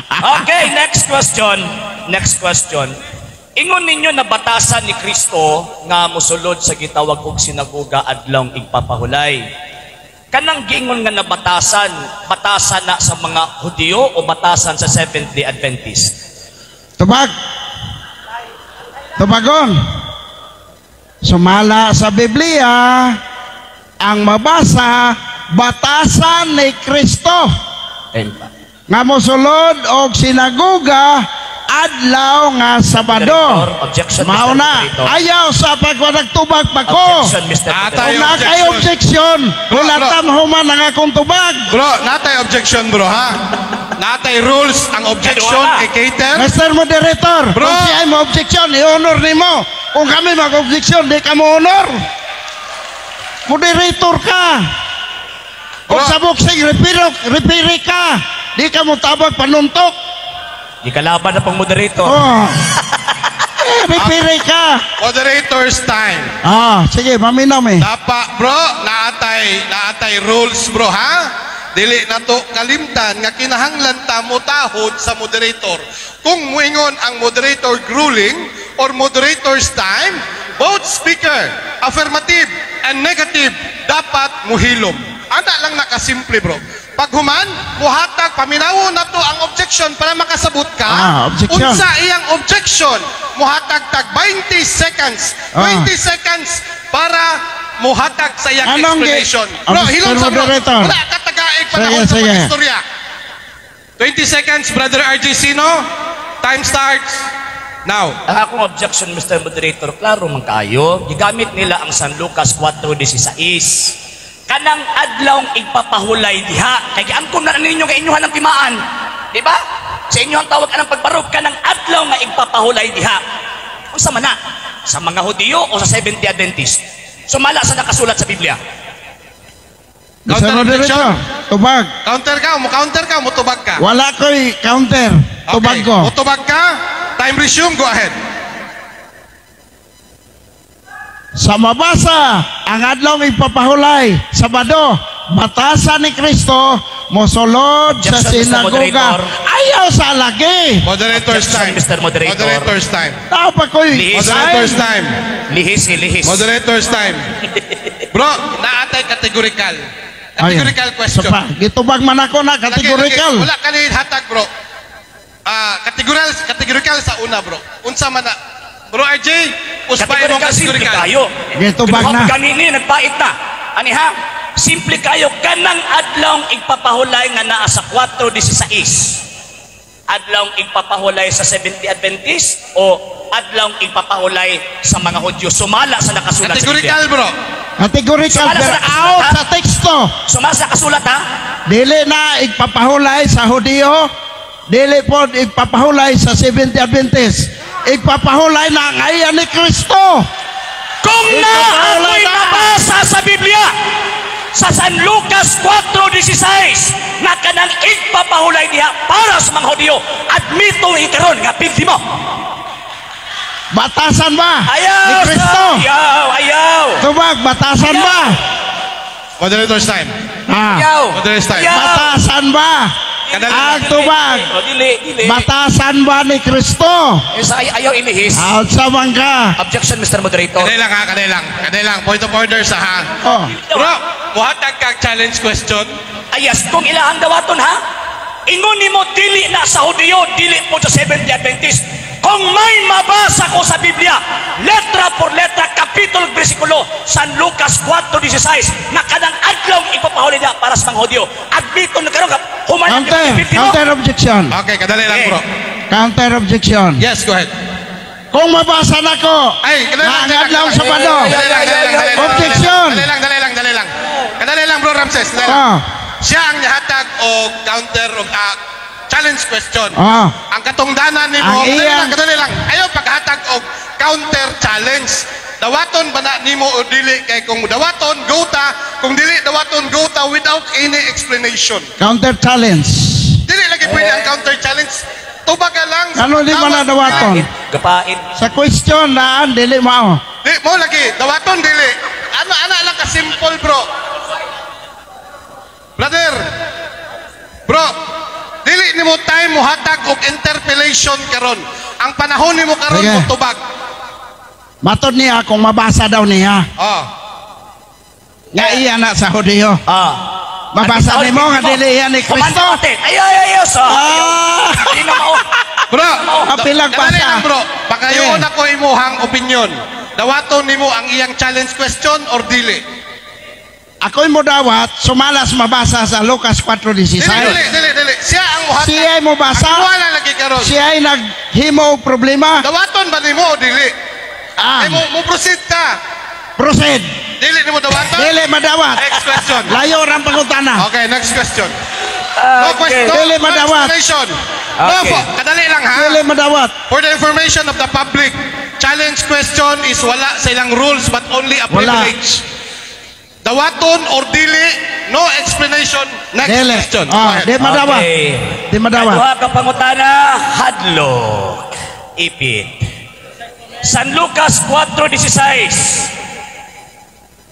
Okay, next question. Next question. Ingon ninyo na batasan ni Kristo nga mosulod sa gitawag og sinagoga adlong igpapahulay. Kanang giingon nga nabatasan, batasan na sa mga Hudiyo o batasan sa Seventh-day Adventist? Tubag. Tubagon. Sumala sa Biblia, ang mabasa, batasan ni Kristo Ayun pa. nga mosulod og sinagoga adlaw nga Sabado. Moderator, objection, Mr. Mao na. Moderator. Ayaw sa pagwanagtubag pa ko. Objection, Mr. Ah, Moderator. tayo. Kung naa kay objection, Bro, hulatan human ang akong tubag. Bro, natay objection, bro, ha? Natay rules ang objection Wala. kay cater. Mr. Moderator, Bro. kung siya mo objection, i-honor nimo. Kung kami mag-objection, di ka mo honor. Moderator ka. Kung Bro. sa boxing, referee, referee ka. Di ka mo tabag panuntok. Di kalaban na pang moderator. Oh. Eh, referee ka. Moderator's time. Ah, sige, maminaw eh. Dapa, bro, naatay rules, bro, ha? Dili na to kalimtan nga kinahanglan ta motahod sa moderator. Kung muingon ang moderator ruling or moderator's time, both speaker, affirmative and negative, dapat muhilom. Ana lang nakasimple, bro. Pag human, muhatag, paminawon na to ang objection para makasabot ka. Ah, objection. Unsa iyang objection? Muhatag tag 20 seconds. 20 seconds para muhatag sa iyang Anong explanation. Ah, Bro, Mr. hilom sa bro. Moderator. Wala ka tagaig panahon Sige, sa sige. pag-istorya. 20 seconds, Brother RJ Sino. Time starts now. Ang akong objection, Mr. Moderator, klaro man kayo. Gigamit nila ang San Lucas 4:16. Kanang adlawng igpapahulay diha. Kay giangkon na ninyo kay inyuhan ang timaan. Di ba? Sa inyo ang tawag anang pagbarog, kanang adlaw nga igpapahulay diha. Unsa man na? Sa mga Hudiyo o sa Seventh-day Adventist? Sumala sa nakasulat sa Biblia. Mr. Counter Moderator, objection. Tubag. Counter ka, mo counter ka, mutubag ka. Wala ko'y counter. Tubag Okay, ko. Mutubag ka. Time resume, go ahead. Sa mabasa, ang adlong ipapahulay, Sabado, batasan ni Kristo, mosulod sa Objection, Mr. sinagoga. Moderator. Ayaw sa lagi. Moderator's Objection, time. Mr. Moderator. Moderator's time. Tao pa ko'y Lihis. Moderator's time. Lihis, ilihis. Moderator's time. Bro, naatay categorical. Categorical question. Sa pa, gitubag man ako na Lagi, categorical. lagi. Wala ka ni hatag, bro. Ah, categorical, categorical sa una, bro. Unsa man na? Bro RJ, usbay mo Categorical, simple categorical. kayo. Gitubag na. Ganini, nagpait na. Ani ha? Simple kayo, kanang adlawng igpapahulay nga naa sa 4:16. Adlawng igpapahulay sa Seventh-day Adventist o adlawng igpapahulay sa mga Hudyo? Sumala sa nakasulat sa Biblia. Categorical, bro. Categorical, Sumala pero sa nakasulat, out ha? sa teksto. Sumala sa nakasulat, ha? Dili na igpapahulay sa Hudiyo, dili po igpapahulay sa Seventh Adventist. Igpapahulay na ang aya ni Kristo. Kung na Igpapahulay ako'y na. nabasa sa Biblia sa San Lucas 4:16 na kanang igpapahulay diha para sa mga Hudyo, admito ikaron nga pildi mo. Batasan ba? Ayaw! Ni Kristo. Ayaw! Ayaw! Tubag, batasan ba? Moderator's time. Ah. Ayaw! Moderator's time. Ayaw! Batasan ba? Kadali Ang tubag. Oh, dili, dili. Batasan ba ni Kristo? Eh, sa ayaw ilihis. Out sa mangga. Objection, Mr. Moderator. Kadali lang ha, kadali lang. Kadali lang. Point of order sa ha. Oh. Bro, muhatag kag challenge question. Ayas, kung ilahang dawaton ha, ingon nimo dili na sa Hudiyo, dili po sa Seventh-day Adventist. Kung may mabasa ko sa Biblia, letra por letra, kapitulo, bersikulo, San Lucas 4:16, na kanang adlaw ipapahuli niya para sa mga Hudyo. Admito na karon human. Counter, counter objection. Okay, kadali lang, bro. Counter objection. Yes, go ahead. Kung mabasa na ko, Ay, kadali na lang, ang kadali adlaw lang. Sabado. Dali lang, dali lang, dali lang. Objection. Dali lang, dali lang, dali lang. Kadali lang, bro Ramses, dali lang. Ah. Siya ang nihatag og counter og challenge question. Ah. Ang katungdanan nimo, Ang kadali lang, iyang- kadali lang. Ayaw paghatag og counter challenge. Dawaton ba na nimo o dili? Kay kung dawaton, go ta. Kung dili dawaton, go ta without any explanation. Counter challenge. Dili lagi pwede ang counter challenge. Tubaga lang. Ano di man na dawaton? Gapain. Sa question naan, dili mao. Di mo lagi dawaton dili. Ano ana lang ka simple, bro. Brother. Bro, dili Dili nimo time mohatag og interpellation karon. Ang panahon nimo karon Sige. mo tubag. Matod niya kung mabasa daw niya. Oh. Nga iya na sa Hudiyo. Mabasa At nimo nga dili iya ni Kristo. Kumanta ate. Ay, ay, ay, ay, Ah! Di na mao. Bro, Apilag kadali basa. lang, bro. Pakayoon Eh. ako imuhang opinion. Dawaton nimo ang iyang challenge question or dili? Ako'y mo dawat, sumalas mabasa sa Lucas Dili, 4.16. dili, dili, dili. Siya ang muhatag. Siya ay mobasa. Ang wala lagi karon. Siya ay naghimo og problema. Dawaton ba nimo o dili? Ah, Eh, mo proceed ta. Proceed. Dili nimo dawaton? Dili madawat. Next question. Layo rang pangutana. Okay, next question. No question. No, Dili no madawat. explanation. No, kadali lang ha. Dili madawat. For the information of the public, challenge question is wala sa ilang rules but only a Wala. Privilege. Dawaton or dili, no explanation. Next Dili. question. Go Ah, ahead. di madawat. Okay. Di madawat. Kaduha ka pangutana, hadlok. Ipit. San Lucas 4.16.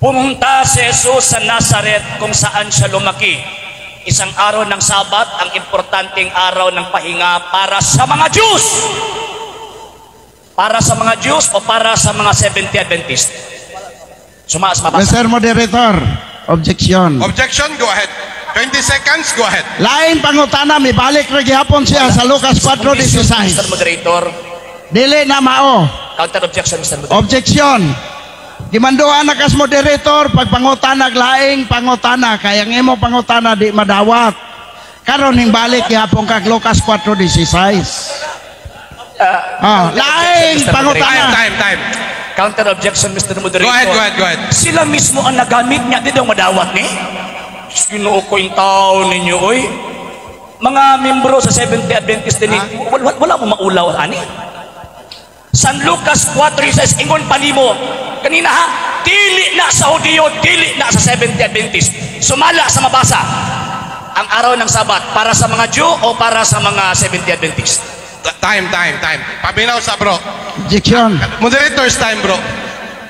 Pumunta si Jesus sa Nazaret kung saan siya lumaki. Isang araw ng Sabat, ang importanteng araw ng pahinga para sa mga Jews. Para sa mga Jews o para sa mga Seventh Adventist? Sumaas mabasa. Mr. Moderator, objection. Objection, go ahead. 20 seconds, go ahead. Lain pangutana, mibalik ra gihapon siya sa Lucas Mr. 4.16. Moderator, Dili na mao. Counter objection, Mr. Moderator. Objection. Gimanduan na kas moderator pag pangutana laing pangutana kaya ang imo pangutana di madawat. Karon balik gihapon kag Lucas 4.16. Ah, laing Mr. Time, pangutana. Time, time. Counter objection, Mr. Moderator. Go ahead, go ahead, go ahead. Sila mismo ang nagamit niya. Di daw madawat ni? Sino ko yung tao ninyo, oy? Mga membro sa Seventh Day Adventist din, wala, wala mo maulaw, ani? San Lucas 4 says, ingon pa nimo, kanina ha, dili na sa Hudiyo, dili na sa Seventh Day Adventist. Sumala sa mabasa, ang araw ng Sabat, para sa mga Jew o para sa mga Seventh Day Adventist? Time, time, time. Paminaw sa, bro. Objection. Moderator's time, bro.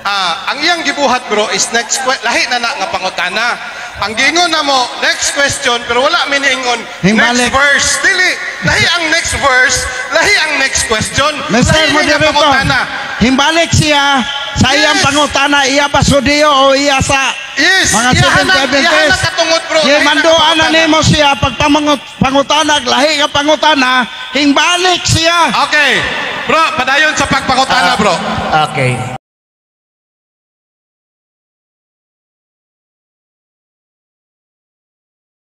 Ah, ang iyang gibuhat, bro, is next lahi na na nga pangutana. Ang giingon na mo next question, pero wala mi niingon Hingbalik. Next verse. Dili, lahi ang next verse, lahi ang next question. Mr. Lahi ni nga Moderator, pangutana. Himbalik siya sa iyang pangutana, iya ba sa Hudiyo o iya sa Yes, mga iyahan Seventh na, iyahan na Adventist? katungod, bro. Lahi na nga Gimanduan na pangutana. nimo siya pag pangutana, lahi nga pangutana, hingbalik siya. Okay. Bro, padayon sa pagpangutana, bro. Okay.